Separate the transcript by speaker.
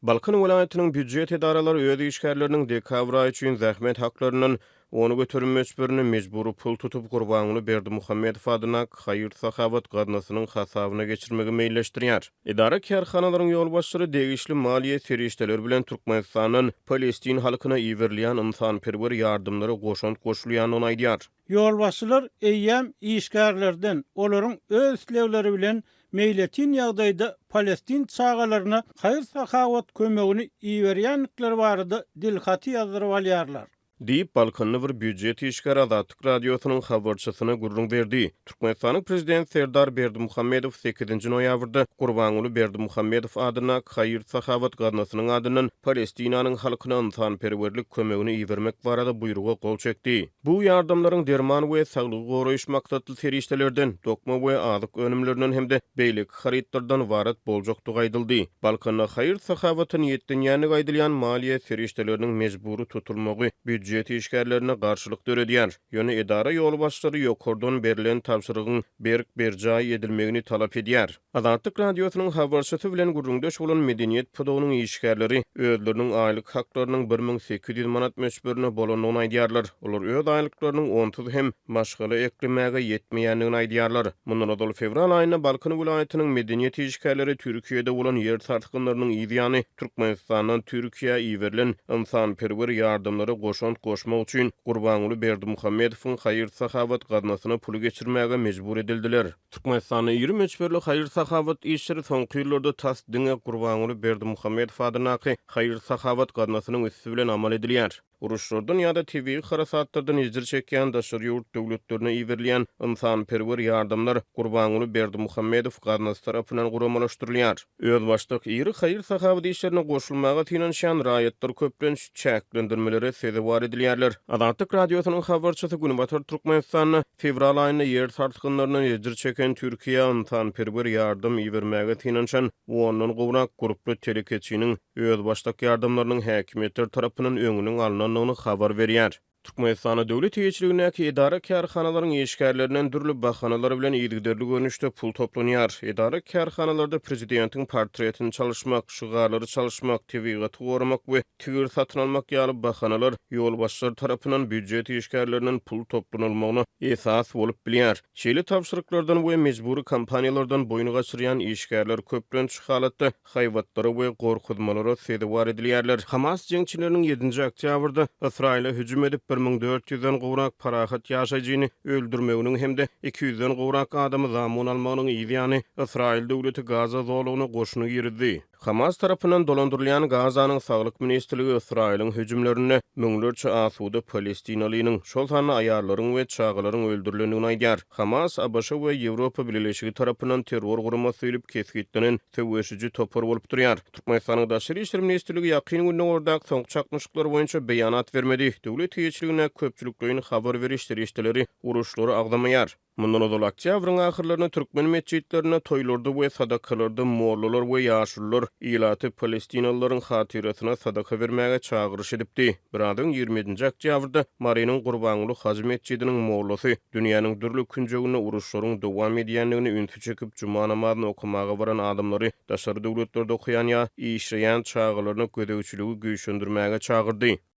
Speaker 1: Balkan welaýatynyň býujet edaralary öz işgärleriniň dekabr aýy üçin zähmet haklaryndan 10% möçberinde mejbury pul tutup, Gurbanguly Berdimuhamedow adyndaky haýyr-sahawat gaznasynyň hasabyna geçirmegi meýilleşdirýär. Edara-kärhanalaryň ýolbaşçylary degişli maliýe serişdeleri bilen Türkmenistandan palestin halkyna iberilýän ynsanperwer ýardamlara goşant goşulýandygyny aýdýar.
Speaker 2: Ýolbaşçylar eýýäm işgärlerden olaryň öz islegleri bilen meýletin ýagdaýda palestin çagalaryna haýyr-sahawat kömegini iberýändikleri barada dilhaty ýazdyryp alýarlar.
Speaker 1: Diýip, balkanly bir býujet işgäri Azatlyk Radiosynyň habarçysyna gürrüň berdi. Türkmenistanyň Prezidenti Serdar Berdimuhamedow sekizinji noýabrda Gurbanguly Berdimuhamedow adyndaky haýyr-sahawat gaznasynyň adyndan Palestinanyň halkyna ynsanperwerlik kömegini ibermek barada buýruga gol çekdi. Bu ýardamlaryň derman we saglygy goraýyş maksatly serişdelerden, dokma we azyk önümlerinden hem-de beýleki harytlardan ybarat boljakdygy aýdyldy. Balkanda haýyr-sahawata niýetlenýändigi aýdylýan maliýe serişdeleriniň mejbury tutulmagy býujet işgärlerinde garşylyk döredýär. Ýöne edara ýolbaşçylary ýokardan berlen tabşyrygyň berk berjaý edilmegini talap edýär. Azatlyk Radiosynyň habarçysy bilen gürrüňdeş bolan medeniýet pudagynyň işgärleri özleriniň aýlyk haklarynyň 1800 manat möçberinde bolandygyny aýdýarlar. Olar öz aýlyklarynyň onsuz hem maşgala eklemäge ýetmeýändigini aýdýarlar. Mundan ozal fewral aýynda Balkan welaýatynyň medeniýet işgärleri Türkiýede bolan ýer sarsgynlarynyň yz ýany Türkmenistandan Türkiýä iberilen ynsanperwer ýardamlara goşant goşmak üçin Gurbanguly Berdimuhamedowyň haýyr-sahawat gaznasyna puly geçirmäge mejbur edildiler. Türkmenistanda iri möçberli haýyr-sahawat işleri soňky ýyllarda tas diňe Gurbanguly Berdimuhamedow adyndaky haýyr-sahawat gaznasynyň üsti bilen amal edilýär. Uruşlardan ýa-da tebigy harasatlardan ejir çekýän daşary ýurt döwletlerine iberilýän ynsanperwer ýardamlar Gurbanguly Berdimuhamedow gaznasy tarapyndan guramalaşdyrylýar. Özbaşdak iri haýyr-sahawat işlerine goşulmaga synanyşýan raýatlar köplenç çäklendirmelere sezewar edilýärler. Azatlyk Radiosynyň habarçysy Günbatar Türkmenistanda fewral aýynda ýer sarsgynlaryndan ejir çeken Türkiýä ynsanperwer ýardam ibermäge synanyşan ondan gowrak gurply telekeçiniň özbaşdak ýardamlarynyň häkimiýetler tarapyndan öňüniň alnandygyny habar berýär. Türkmenistanda döwlet eýeçiligindäki edara-kärhanalaryň işgärlerinden dürli bahanalar bilen yzygiderli görnüşde pul toplanýar. Edara-kärhanalarda prezidentiň portretini çalyşmak, şygarlary çalyşmak, tebigaty goramak we tigir satyn almak ýaly bahanalar ýolbaşçylar tarapyndan býujet işgärlerinden pul toplanylmagyna esas bolup bilýär. Şeýle tabşyryklardan we mejbury kampaniýalardan boýun gaçyrýan işgärler köplenç halatda haýbatlara we gorkuzmalara sezewar edilýärler. Hamas jeňçileriniň ýedinji oktýabrda Ysraýyla hüjüm edip, 1400-den gowrak parahat ýaşaýjyny öldürmeginiň hem-de 200-den gowrak adamy zamun almagynyň yz ýany, Ysraýyl döwleti Gaza zolagyna goşuny girizdi. Hamas tarapyndan dolandyrylýan Gazanyň Saglyk ministrligi Ysraýylyň hüjümlerinde müňlerçe asuda palestinalynyň, şol sanda aýallaryň we çagalaryň öldürilendigini aýdýar. Hamas ABŞ we Ýewropa Bileleşigi tarapyndan terror guramasy diýlip kesgitlenen söweşiji topar bolup durýar. Türkmenistanyň Daşary işler ministrligi Ýakyn Gündogardaky soňky çaknyşyklar boýunça beýanat bermedi. Döwlet eýeçiligindäki köpçülikleýin habar beriş serişdeleri uruşlary agzamaýar. Mundan ozal oktýabryň ahyrlarynda türkmen metjitlerinde toýlarda we sadakalarda mollalar we ýaşulular ilaty palestinalylaryň hatyrasyna sadaka bermäge çagyryş edipdi. Biraz öň 27-nji oktýabrda Marynyň Gurbanguly hajy metjidiniň mollasy dünýäniň dürli künjeginde uruşlaryň dowam edýändigine ünsi çekip, juma namazyny okamaga baran adamlary daşary döwletlerde okaýan ýa işleýän çagalaryna gözegçiligi güýçlendirmäge çagyrdy.